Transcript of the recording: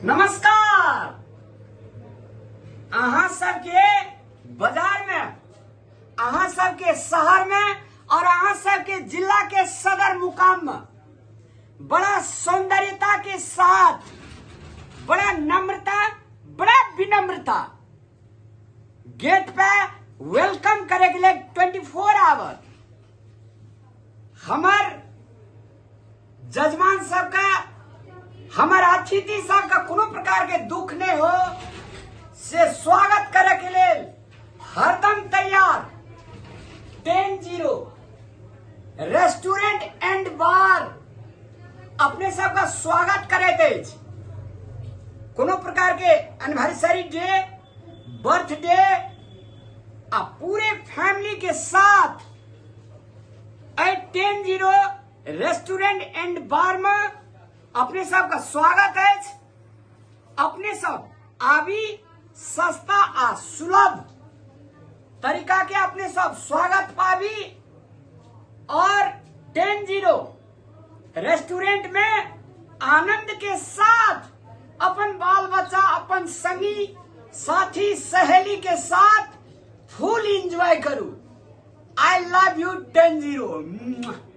नमस्कार। अहाँ सबके बाजार में, अहाँ सबके शहर में और अहाँ सबके जिला के सदर मुकाम में बड़ा सौंदर्यता के साथ, बड़ा नम्रता, बड़ा विनम्रता गेट पे welcome करे के लिए 24 our हमर जजमान सबका, हमर अतिथि सबका कोनो प्रकार के दुख नहीं हो से स्वागत करे के लिए हरदम तैयार 10-0 रेस्टोरेंट एंड बार अपने सबका स्वागत करैत अछि। कोनो प्रकार के एनिवर्सरी डे, बर्थडे आ पूरे फैमिली के साथ एहि 10-0 रेस्टोरेंट एंड बार में अपने सबका स्वागत अछि। अपने सब आबी, सस्ता आ सुलभ तरीका के अपने सब स्वागत पाबी और 10-0 रेस्टोरेंट में आनंद के साथ अपन बाल बच्चा, अपन संगी साथी सहेली के साथ फुल एंजॉय करू। I love you 10-0।